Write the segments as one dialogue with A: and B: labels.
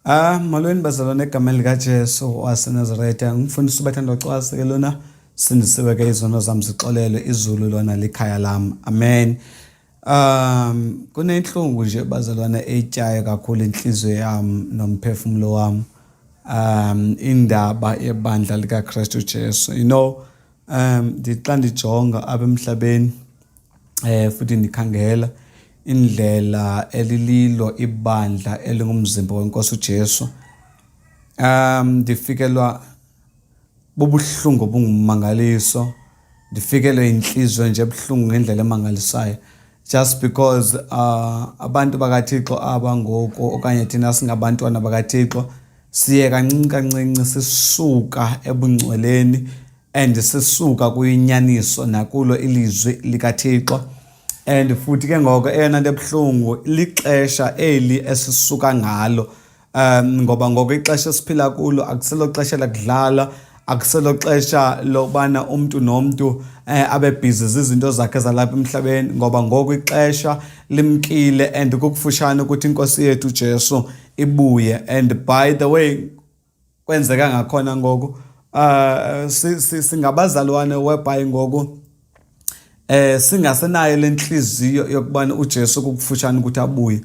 A: Ah, molweni bazalwane egameni likaJesu waseNazaretha. Ngumfundisi uBathanda Cwase ke lona sindisiwe ke izono zam zixolelwe izulu lona likhaya lam. Amen. Kunenhlungu nje bazalwane etyayo kakhulu inhliziyo yam nomphefumulo wam. Indaba yebandla likaKristu Jesu. Ndithi xa ndijonga apha emhlabeni futhi ndikhangela indlela elililo ibandla elingumzimba weNkosi uJesu, ndifikelwa bubuhlungu obungummangaliso, ndifikelwe yintliziyo nje ebuhlungu ngendlela emangalisayo just because abantu bakaThixo aba ngoku okanye thina singabantwana bakaThixo siye kancinci kancinci sisuka ebungcweleni and sisuka kuyinyaniso nakulo ilizwi likaThixo. And futhi ke ngoko eyona nto ebuhlungu lixesha eli esisuka ngalo, ngoba ngoku ixesha esiphila kulo akuselo xesha lakudlala, akuselo xesha lokubana umntu nomntu abe bhizi zizinto zakhe zalapha emhlabeni, ngoba ngoku ixesha limkile and kukufushane ukuthi iNkosi yethu uJesu ibuye. And by the way kwenzeka ngakhona ngoku, singabazalwane whereby ngoku singasenayo le nhliziyo yokubana uJesu kukufushane ukuthi abuye.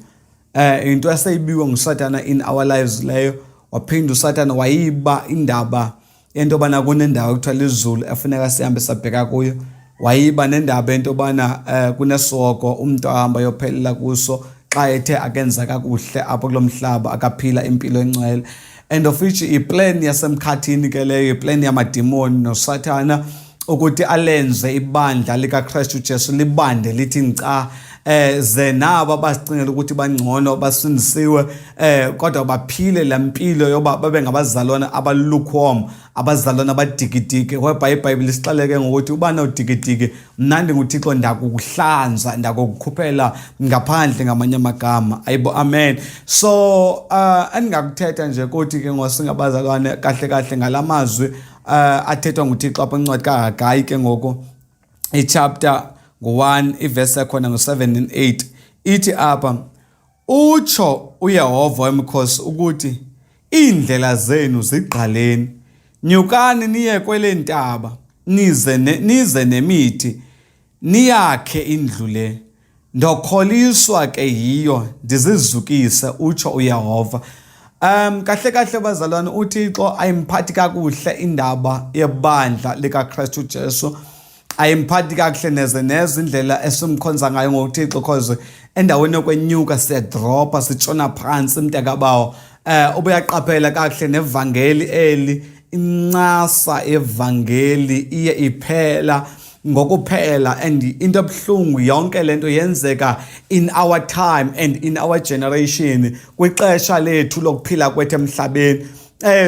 A: Into eseyibiwe nguSathana in our lives leyo, waphinda uSathana wayiba indaba yento yobana kunendawo ekuthiwa lizulu efuneka sihambe sabheka kuyo, wayiba nendaba yento yobana kunesoko umntu ahamba ayophelela kuso xa ethe akenza kakuhle apho kulo mhlaba, akaphila impilo engcwele. And of which iplan yasemkhathini ke leyo, iplan yamadimoni noSathana ukuthi alenze ibandla likaKristu Jesu libande lithi nca, ze nabo abasicingela ukuthi bangcono basindisiwe, kodwa baphile la mpilo yoba babe ngabazalwana aba-lukewarm, abazalwana abadikidiki, whereby iBhayibhile isixeleke ngokuthi ubana udikidiki, mna ndinguThixo ndakukuhlanza, ndakukukhuphela ngaphandle, ngamanye amagama. Ayibo, amen. So endingakuthetha nje kuthi ke ngosingabazalwane kahle kahle ngalamazwi athethwa nguThixo apha incwadi kaHagayi ke ngoku, ichapter ngu-1, ivesi yakhona ngu-7 and 8, ithi apha, utsho uYehova wemikhosi ukuthi iindlela zenu zigqaleni, nyukani niye kwelentaba, nize nemithi, niyakhe indlu le, ndokholiswa ke yiyo, ndizizukise, utsho uYehova. Kahle kahle bazalwane, uThixo ayimphathi kakuhle indaba yebandla likaKristu Jesu, ayimphathi kakuhle neze neze indlela esimkhonza ngayo ngoThixo, cause endaweni yokwenyuka siyadropa, sitshona phansi mntakabawo. Ubuyaqaphela kakuhle nevangeli eli, incasa yevangeli iye iphela ngokuphela, and into ebuhlungu yonke lento yenzeka in our time and in our generation, kwixesha lethu lokuphila kwethu emhlabeni.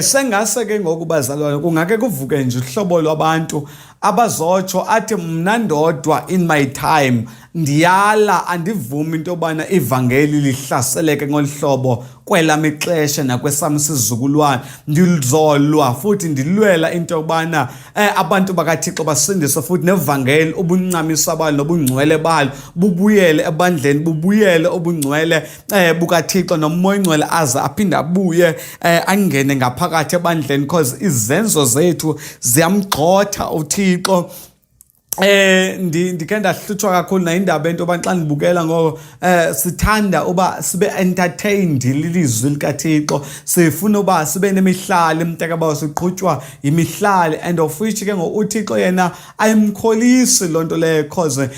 A: Sengase ke ngoku bazalwane kungake kuvuke nje uhlobo lwabantu abazotsho athi mna ndodwa in my time ndiyala, andivumi into yobana ivangeli lihlaseleke ngolu hlobo kwelam ixesha nakwesam isizukulwana, ndizolwa futhi ndilwela into yobana abantu bakaThixo basindiswe futhi nevangeli ubuncamisa balo nobungcwele balo bubuyele ebandleni, bubuyele ubungcwele bukaThixo, noMoya oyiNgcwele aze aphinde abuye angene ngaphakathi ebandleni, because izenzo zethu ziyamgxotha uThixo. Ndikhe ndahlutshwa kakhulu nayindaba into yoba xa ndibukela ngoko sithanda uba sibe entertained lilizwi likaThixo, sifuna uba sibe nemihlali mntakabawo, siqhutywa yimihlali, and of which ke ngoku uThixo yena ayimkholisi loo nto leyo, cause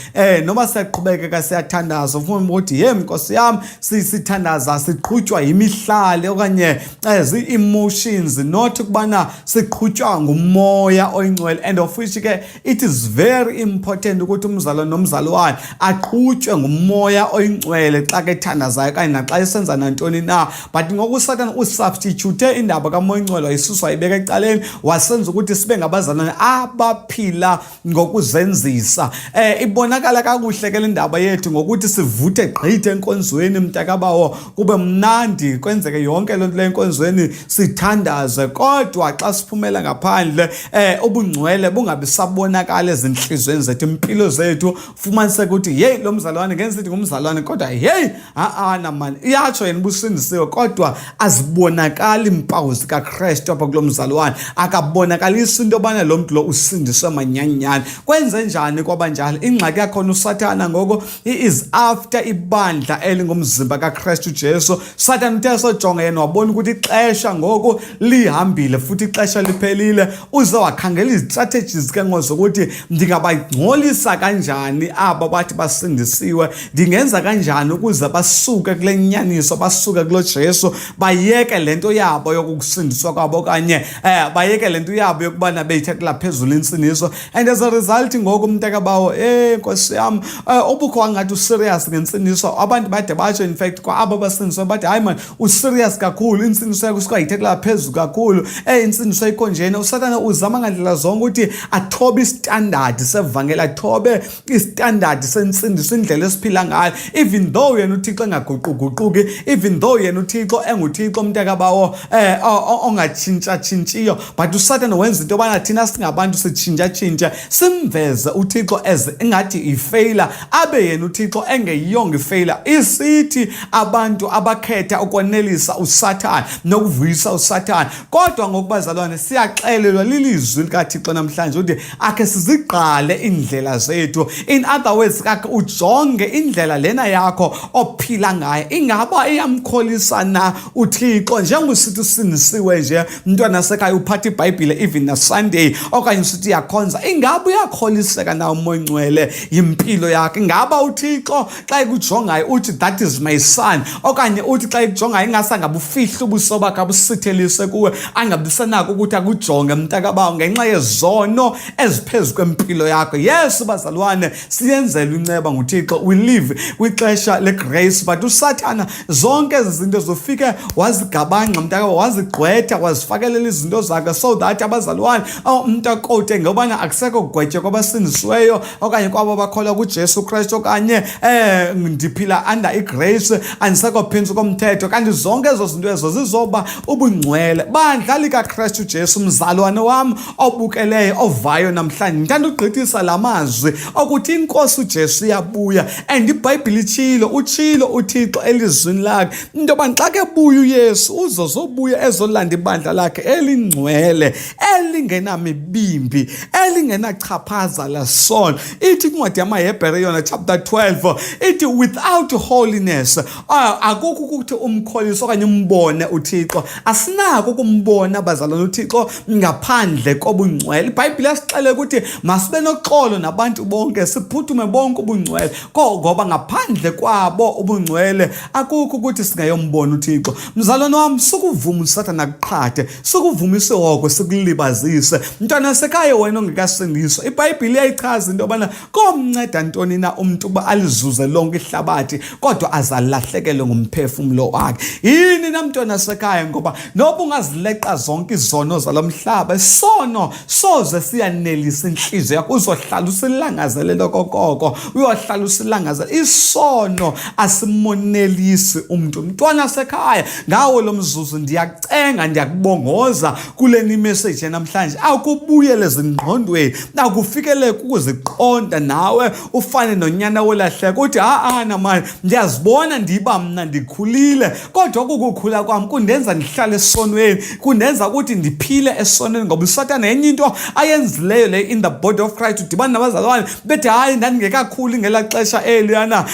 A: noba siyaqhubekeka siyathandaza, ufuna ukuthi ye Nkosi yam, sithandaza siqhutywa yimihlali okanye zii-emotions, not ukubana siqhutywa nguMoya oyiNgcwele. And of which ke it is very important ukuthi umzalwane nomzalwane aqhutywe nguMoya oyiNgcwele xa kethandazayo okanye naxa esenza nantoni na. But ngoku uSathana usubstitute indaba kaMoya oyiNgcwele, wayisuswa wayibeka ecaleni, wasenza ukuthi sibe ngabazalwane abaphila ngokuzenzisa. Ibonakala kakuhle ke le ndaba yethu ngokuthi sivuthe gqithe enkonzweni mntakabawo, kube mnandi kwenzeke yonke loo nto leyo enkonzweni, sithandaze, kodwa xa siphumela ngaphandle ubungcwele bungabi sabonakala ezinhliziyweni. ezintliziyweni zethu, impilo zethu. Fumaniseka ukuthi yeyi, lo mzalwane ngenza ithi ngumzalwane, kodwa yeyi, ha-ana mani, iyatsho yena ubusindisiwe, kodwa azibonakali iimpawu zikaKrestu apha kulo mzalwane. Akabonakalisi into yobana lo mntu lo usindiswe manyanyana. Kwenze njani kwabanjalo? Ingxaki yakhona, uSathana ngoko he is after ibandla elingumzimba kaKrestu Jesu. Sathana uthe sojonga yena wabona ukuthi ixesha ngoku lihambile futhi ixesha liphelile, uze wakhangela izistrategies ke ngo zokuthi ndingabangcolisa kanjani aba bathi basindisiwe, ndingenza kanjani ukuze basuke kule nyaniso, basuke kulo Jesu, bayeke le nto yabo yokusindiswa kwabo, okanye bayeke le nto yabo yokubana beyithathela phezulu intsindiso. And as a result ngoku, mntakabawo, nkosi yam, ubukho wangathi userious ngentsindiso, abantu bade batsho, in fact kwa abo basindiswa bathi, "Hayi man, userious kakhulu, intsindiso yakho suka yithethela phezulu kakhulu, intsindiso ayikho njena." USathana uzama ngandlela zonke ukuthi athobe istandard sevangeli, athobe istandard sentsindiso, indlela esiphila ngayo, even though yena uThixo engaguquguquki, even though yena uThixo enguThixo, mntakabawo, ongatshintshatshintshiyo, but uSathana wenza into yobana thina singabantu sitshintshatshintshe, simveze uThixo as ingathi ifailure, abe yena uThixo engeyiyongo ifailure. Isithi abantu abakhetha ukwanelisa uSathana nokuvuyisa uSathana. Kodwa ngokubazalwane, siyaxelelwa lilizwi likaThixo namhlanje ukuthi akhe sizigqale iindlela zethu. In other words, akhe ujonge indlela lena yakho ophila ngayo, ingaba iyamkholisa na uThixo? Njengokusithi usindisiwe nje, mntwana sekhaya, uphatha iBhayibhile even naSunday, okanye usithi uyakhonza, ingaba uyakholiseka na uMoya Ngcwele yimpilo yakho? Ingaba uThixo xa ekujongayo uthi, "That is my son"? Okanye uthi xa ekujongayo ingase angabufihli ubuso bakhe, abusithelise kuwe, angabisenako ukuthi akujonge, mntakabawo, ngenxa yezono eziphezu kwempilo yakho? Yes, bazalwane, siyenzelwe inceba nguThixo, we live kwixesha legrace, but uSathana zonke ezi zinto zofike wazigabanxa, mntakabawo, wazigqwetha, wazifakelela izinto zakhe, so that abazalwane, umntu akote ngobana akusekho kugwetywa kwabasindisiweyo okanye kwabo bakholwa kuJesu Kristu, okanye ndiphila under igrace, andisekho phantsi komthetho. Kanti zonke ezo zinto ezo zizoba ubungcwele. Bandla likaKristu Jesu, mzalwane wam obukeleyo, ovayo namhlanje, ndithanda ugqithisa la mazwi okuthi iNkosi uJesu iyabuya, and iBhayibhile itshilo, utshilo uThixo elizwini lakhe into yoba xa ke buya uYesu, uzozobuya ezolanda ibandla lakhe elingcwele, elingenamibimbi, elingenachaphaza lasono. Ithi incwadi yamaHebhere yona, chapter 12, ithi without holiness akukho ukuthi umkholise okanye umbone uThixo. Asinako ukumbona, bazalwane, uThixo ngaphandle kobungcwele. IBhayibhile yasixelela ukuthi masibe noxolo nabantu bonke, siphuthume bonke ubungcwele, ngoba ngaphandle kwabo ubungcwele akukho ukuthi singayombona uThixo. Mzalwane wam, sukuvuma uSathana akuqhathe, sukuvuma isihoko sikulibazise. Mntwana sekhaya, wena ongekasindiswa, iBhayibhile iyayichaza into yobana komnceda ntoni na umntu ukuba alizuze lonke ihlabathi kodwa azalahlekelwe ngumphefumlo wakhe? Yini na, mntwana sekhaya? Ngoba noba ungazileqa zonke izono zalo mhlaba, isono soze siyanelisa inhliziyo yakho, uzohlala usilangazelela okokoko, uyohlala usilangazela. Isono asimonelisi umntu. Mntwana sekhaya, ngawo lo mzuzu ndiyakucenga, ndiyakubongoza kule message namhlanje, akubuyele ezingqondweni, akufikele kukuziqonda nawe, ufane nonyana wolahleko, uthi, "Ha-ana mani, ndiyazibona ndiba mna ndikhulile, kodwa kukukhula kwam kundenza ndihlale esonweni, kundenza ukuthi ndiphile esonweni." Ngoba uSathana yenye into ayenzileyo le in the body of Christ, udibana nabazalwane bethi, "Hayi, ndandingekakhuli ngelaa xesha eliyana,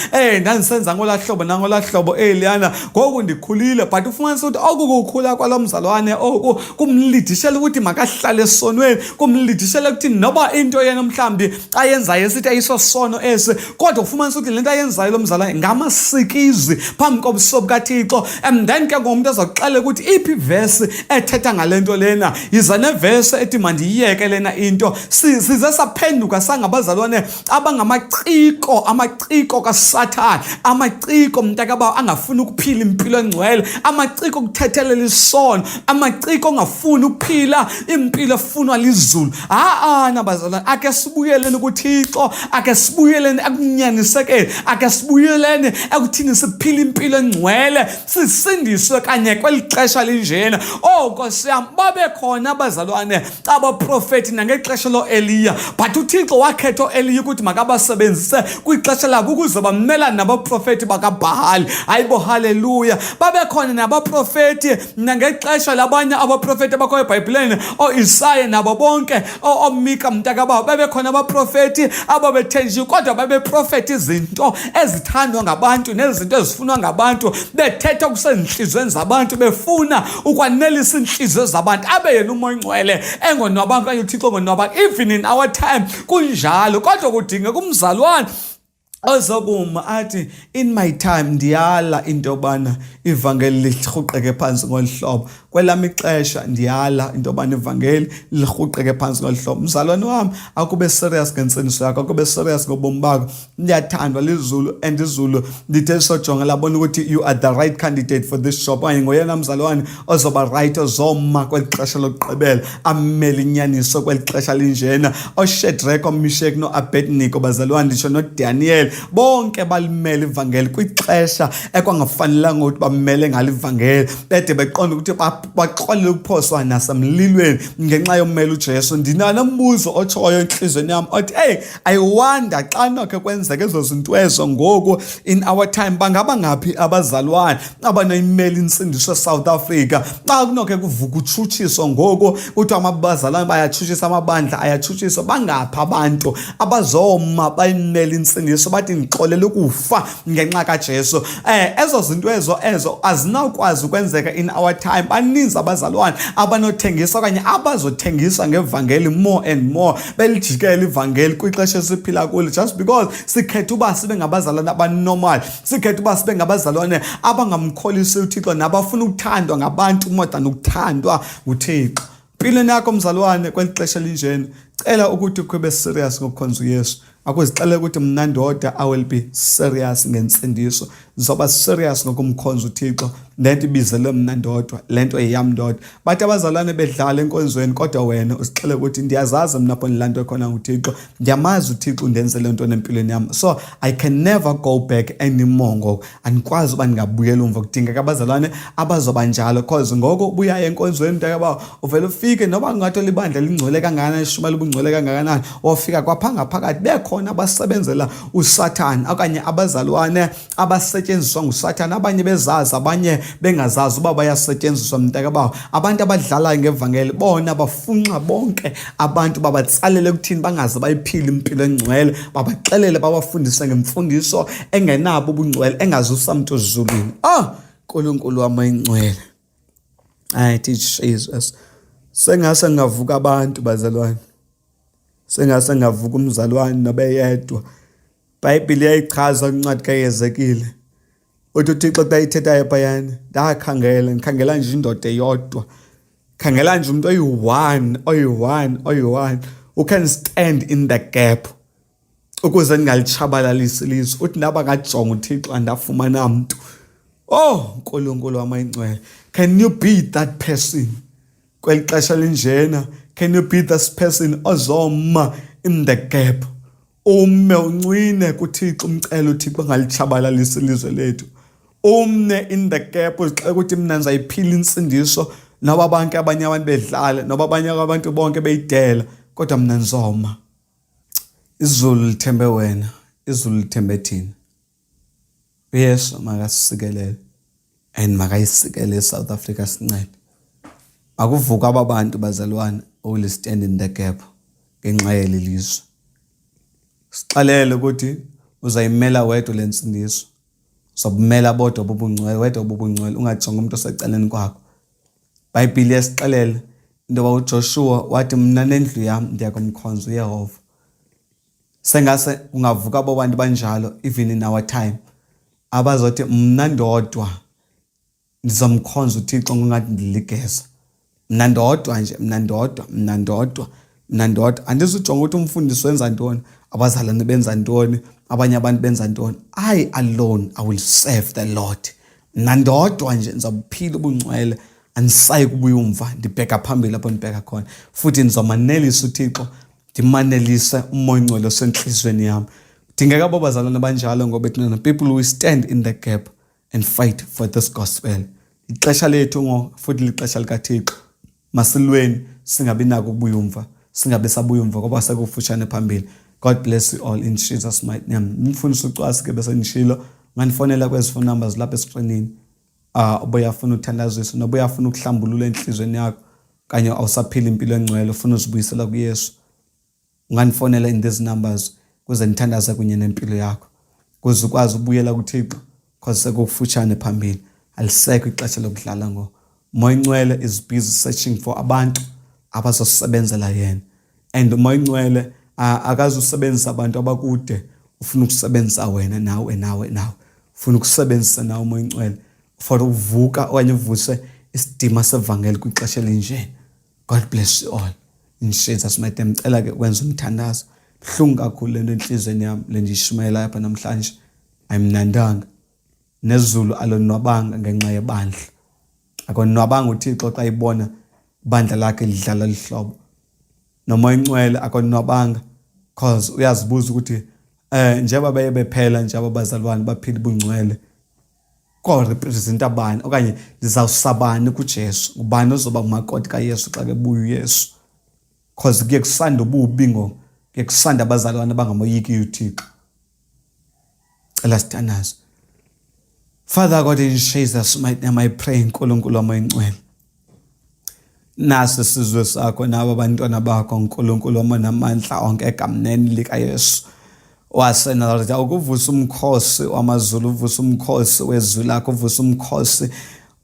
A: ndandisenza ngolaa hlobo nangolaa hlobo eliyana, ngoku ndikhulile." But ufumanisa ukuthi oku kukhula kwalo mzalwane oku kumlidishela ukuthi makahlale esonweni, kumlidishela ukuthi noba into yena mhlawumbi ayenzayo esithi ayisosono esi, kodwa ufumanisa ukuthi le nto ayenzayo lo mzalwane ngamasikizi phambi kobuso bukaThixo. And then ke ngomntu azakuxelela ukuthi iphi ivesi ethetha ngale nto lena, yiza nevesi ethi mandiyiyeke lena into. Size saphenduka sangabazalwane abangamaciko, amaciko kaSathane, amaciko, mntakaba, angafuni ukuphila impilo engcwele, amaciko okuthethelela isono, amaciko ongafuni ukuphila impilo efunwa lizulu. Ha-ana bazalwane, ake sibuyeleni kuThixo, ake sibuyeleni ekunyanisekeni, ake sibuyeleni ekuthini siphile impilo engcwele, sisindiswe kanye kweli xesha linjena. Oh nkosi yam, babe khona abazalwane, abaprofethi nangexesha loEliya, but But uThixo wakhetha oEliya ukuthi makabasebenzise kwixesha labo ukuze bamelane nabaprofeti bakaBhahali. Hayibo, haleluya. Babekhona nabaprofeti nangexesha labanye abaprofeti abakhoyo eBhayibhileni, ooIsaya nabo bonke, ooMika mntakabawo, babekhona abaprofeti ababethenjiwe, kodwa babeprofetha izinto ezithandwa ngabantu nezinto ezifunwa ngabantu, bethetha okusezintliziyweni zabantu, befuna ukwanelisa iintliziyo zabantu, abe yena uMoya oyiNgcwele engonwabanga okanye uThixo ongonwabanga. Even in our time kunjalo, kodwa kudingeka umzalwane ozokuma athi, "In my time ndiyala into yobana ivangeli lirhuqeke phantsi ngolu hlobo. Kwelam ixesha ndiyala into yobana ivangeli lirhuqeke phantsi ngolu hlobo." Mzalwane wam, akube serious ngentsindiso yakho, akube serious ngobomi bakho. Ndiyathandwa lizulu and izulu lithe lisojonga labona ukuthi you are the right candidate for this job, okanye ngoyena mzalwane ozoba right, ozoma kweli xesha lokugqibela, amele inyaniso kweli xesha linjena. OShedrek, oMishek noAbednego, bazalwane, nditsho noDaniel, bonke balimele ivangeli kwixesha ekwangafanelanga ukuthi bamele ngalo ivangeli, bede beqonda ukuthi baxolele ukuphoswa nasemlilweni ngenxa yomela uJesu. Ndinanombuzo otshoyo entliziyweni yam othi, "Eyi, I wonder xa nokhe kwenzeka ezo zinto ezo ngoku in our time, bangaba ngaphi abazalwane abanoyimela intsindiso eSouth Africa?" Xa kunokhe kuvuka utshutshiso ngoku, kuthiwa amabazalwane bayatshutshisa, amabandla ayatshutshiswa, bangaphi abantu abazoma bayimele intsindiso, bathi, "Ndixolele ukufa ngenxa kaJesu"? Ezo zinto ezo azinawukwazi ukwenzeka in our time. Baninzi abazalwane abanothengisa okanye abazothengisa ngevangeli more and more, belijikela ivangeli kwixesha esiphila kulo, just because sikhetha uba sibe ngabazalwane abanormal, sikhetha uba sibe ngabazalwane abangamkholisi uThixo nabafuna ukuthandwa ngabantu more than ukuthandwa nguThixo. Mpilweni yakho, mzalwane, kweli xesha linjena, cela ukuthi kube serious ngokukhonza uYesu. Akuzixelele ukuthi, "Mna ndoda, I will be serious ngentsindiso, ndizoba serious ngokumkhonza uThixo. Le nto ibizelwe mna ndodwa, le nto yeyam ndodwa." Bathi abazalwane bedlala enkonzweni, kodwa wena uzixelele ukuthi, "Ndiyazazi mna apho ndilandwe khona nguThixo. Ndiyamazi uThixo undenzele ntoni empilweni yam, so I can never go back anymore. Ngoku andikwazi uba ndingabuyela umva." Kudingeka abazalwane abazoba njalo, 'cause ngoku ubuyayo enkonzweni, mntakaba, uvele ufike, noba kungathi libandla lingcwele kangakanani, ishumela ubungcwele kangakanani, wofika kwapha ngaphakathi bekhona abasebenzela uSathane okanye abazalwane abasetyenziswa nguSathane, abanye bezazi, abanye bengazazi uba bayasetyenziswa, mntakabawo. Abantu abadlalayo ngevangeli, bona bafunxa bonke abantu, babatsalele ekuthini bangaze bayiphile impilo engcwele, babaxelele, babafundise ngemfundiso engenabo ubungcwele, engazusa mntu ezulwini. Ah, Nkulunkulu wami oyingcwele, ayithi Jesus, sengase ngavuka abantu, bazalwane, sengase ngavuka umzalwane nobeyedwa. IBhayibhile iyayichaza kwincwadi kaYezekile, uthi uThixo xa ithethayo phayana, "Ndakhangela, ndikhangela nje indoda eyodwa, khangela nje umuntu oyi-one, oyi-one, oyi-one who can stand in the gap ukuze ndingalitshabalalisi ilizwe." Uthi ndaba ngajonga uThixo, andafumana mntu. Oh, Nkulunkulu wamayingcwele, can you be that person kweli xesha linjena? Can you be this person ozoma in the gap, ume uncwine kuThixo, umcela uThixo angalitshabalalisi ilizwe lethu, umne in the gap, uzixela ukuthi, "Mna ndizayiphila insindiso, noba bonke abanye abantu bedlala, noba abanye abantu bonke beyidela, kodwa mna ndizoma"? Izulu lithembe wena, izulu lithembe thina. UYesu makasisikelele and makayisikele iSouth Africa, sincede. Akuvuka aba bantu, bazalwane, who will stand in the gap ngenxa yeli lizwe. Sixelele ukuthi uzayimela wedwa le ntsindiso, uzobumela bodwa bobungcwele, wedwa bobungcwele, ungajongi umuntu osecaleni kwakho. IBhayibhile iyasixelela into yoba uJoshua wathi, "Mna nendlu yam ndiya kumkhonza uYehova." Sengase kungavuka abo bantu banjalo even in our time, abazothi, "Mna ndodwa ndizomkhonza uThixo ngongathi ndiligeza. Mna ndodwa nje, mna ndodwa, mna ndodwa, mna ndodwa. Andizujonga ukuthi umfundisi wenza ntoni, abazalwane benza ntoni, abanye abantu benza ntoni. I alone, I will serve the Lord. Mna ndodwa nje ndizawuphila ubungcwele, andisayi kubuya umva, ndibheka phambili apho ndibheka khona. Futhi ndizomanelisa uThixo, ndimanelise uMoya oNgcwele osentliziyweni yam." Dingeka abo bazalwane banjalo ngoba thina, people who stand in the gap and fight for this gospel. Ixesha lethu ngo futhi lixesha likaThixo. Masilweni, singabi nako ukubuya umva. Singabe sabuya umva ngoba sekufutshane phambili. God bless you all in Jesus mighty name. Umfundisi uCwasi ke bese ngishilo, nganifonela kwezi phone numbers lapha escreenini. Ubuyafuna ukuthandaziswa noba uyafuna ukuhlambulula enhlizweni yakho kanye awusaphila impilo engcwele ufuna uzibuyisela kuYesu. Ungandifonela in these numbers kuze ndithandaze kunye nempilo yakho kuze ukwazi ubuyela kuThixo because sekufutshane phambili, alisekho ixesha lokudlala ngo. Moya Ingcwele is busy searching for abantu abazosebenzela yena, and uMoya Ingcwele akazusebenzisa abantu abakude, ufuna ukusebenzisa wena nawe nawe nawe, ufuna ukusebenzisa nawe uMoya Ingcwele for uvuka okanye uvuse isidima sevangeli kwixesha elinjena. God bless you all in Jesus mighty name. Ngicela ke ukwenza umthandazo. Buhlungu kakhulu lento enhlizweni yami le ndiyishumayela lapha namhlanje, ayimnandanga, nezulu alonwabanga ngenxa yebandla. Akonwabanga uThixo xa ibona ibandla lakhe lidlala lihlobo, noMoya Ingcwele akonwabanga cause uyazibuza ukuthi njengoba beye bephela nje aba bazalwane baphila ubungcwele, korepresenta bani okanye ndizawusabani kuJesu, ngubani ozoba ngumakoti kaYesu xa kebuya uYesu? Cause kuye kusanda ububi ngoku, kuye kusanda abazalwane abangamoyikiyo uThixo. Cela sithandaze. Father God, in Jesus mighty name I pray, Nkulunkulu wami oyingcwele. Nasi isizwe sakho nabo abantwana bakho, Nkulunkulu wami onamandla onke, egameni likaYesu waseNazaretha, ukuvusa umkhosi wamazulu, uvusa umkhosi wezwi lakho, uvusa umkhosi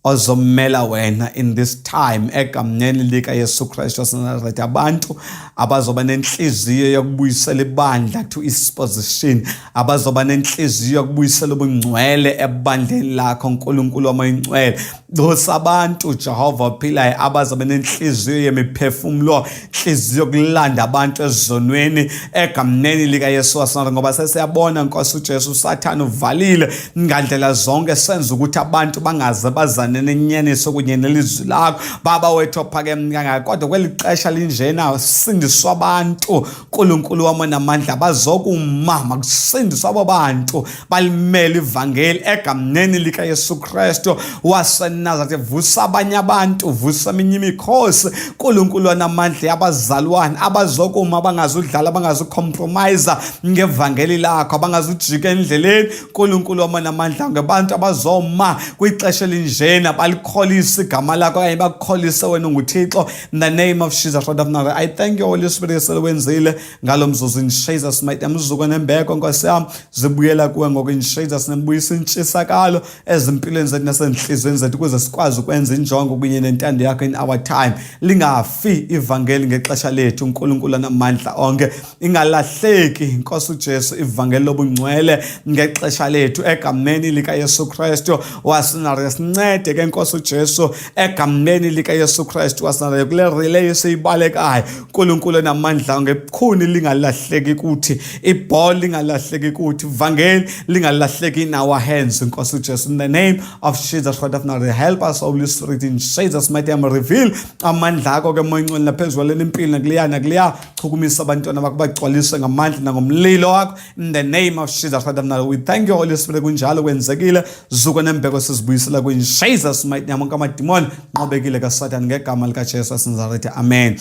A: ozomela wena in this time egameni likaYesu Kristu waseNazaretha, abantu abazoba nenhliziyo yokubuyisela ibandla to its position, abazoba nenhliziyo yokubuyisela ubungcwele ebandleni lakho, Nkulunkulu wamayingcwele. Dosa abantu, Jehova ophilayo, abazoba nenhliziyo yemiphefumulo, inhliziyo yokulanda abantu ezonweni egameni likaYesu waseNazaretha, ngoba sesiyabona, Nkosi uJesu, uSathane uvalile ngandlela zonke, senza ukuthi abantu bangaze bazane nenyaniso kunye nelizwi lakho, Baba wethu ophakeme kangaka. Kodwa kweli xesha linjena sindiswa abantu, Nkulunkulu wami onamandla, bazokuma, makusindiswa abo bantu balimele ivangeli egameni likaYesu Kristu waseNazaretha. Vusa abanye abantu, vusa eminye imikhosi, Nkulunkulu wanamandla, yabazalwane abazokuma, abangazudlala, abangazukhompромisa ngevangeli lakho, abangazujika endleleni, Nkulunkulu wamanamandla, ngabantu abazoma kwixesha elinjena balikholise igama lakho okanye bakukholise wena unguThixo. In the name of Jesus Christ of Nazareth, I thank you, Holy Spirit, selwenzile ngalo mzuzu in Jesus mighty name. Uzuko nembeko, Nkosi yami, zibuyela kuwe ngoku in Jesus name. Buyisa intshisakalo ezimpilweni zethu nasenhliziyweni zethu ukuze sikwazi ukwenza injongo kunye nentando yakho in our time. Lingafi ivangeli ngexesha lethu, uNkulunkulu anamandla onke, ingalahleki, Nkosi uJesu, ivangeli lobungcwele ngexesha lethu egameni likaYesu Kristu waseNazaretha. Sincede ke, Nkosi uJesu, egameni likaYesu Kristu waseNazaretha, kule relay esiyibalekayo, uNkulunkulu onamandla, ngekhuni lingalahleki kuthi, ibhola lingalahleki kuthi, ivangeli lingalahleki in our hands, Nkosi uJesu. In the name of Jesus Christ of Nazareth, help us, Holy Spirit, in Jesus mighty name. Reveal amandla akho ke, Moya Ingcwele, naphezu kwalena impilo nakuleya nakuleya. Chukumisa abantwana bakho, bagcwalise ngamandla nangomlilo wakho in the name of Jesus Christ of Nazareth. We thank you, Holy Spirit. Kunjalo, kwenzekile. Zuko nembeko sizibuyisela kwi Jesus mighty name. Onke amadimoni nqobekile kaSathane ngegama likaJesu waseNazaretha, amen.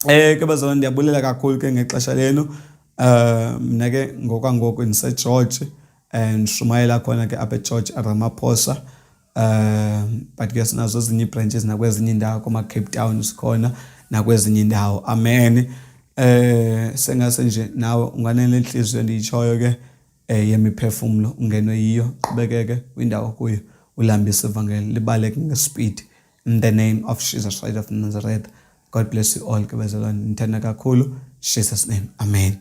A: Ke bazalwane, ndiyabulela kakhulu ke ngexesha lenu. Mina ke ngokwangoku ndiseGeorge, ndishumayela khona ke apha eGeorge Ramaphosa, but ke sinazo ezinye ii-branches nakwezinye iindawo, koma-Cape Town sikhona nakwezinye iindawo, amen. Sengase nje nawe unganele inhliziyo endiyitshoyo ke yemiphefumulo, ungenwe yiyo, qhubekeke kwindawo kuyo, ulambise ivangeli libaleke ngespeed in the name of Jesus Christ of Nazareth. God bless you all ke bazalwane, ndithanda kakhulu. Jesus name, amen.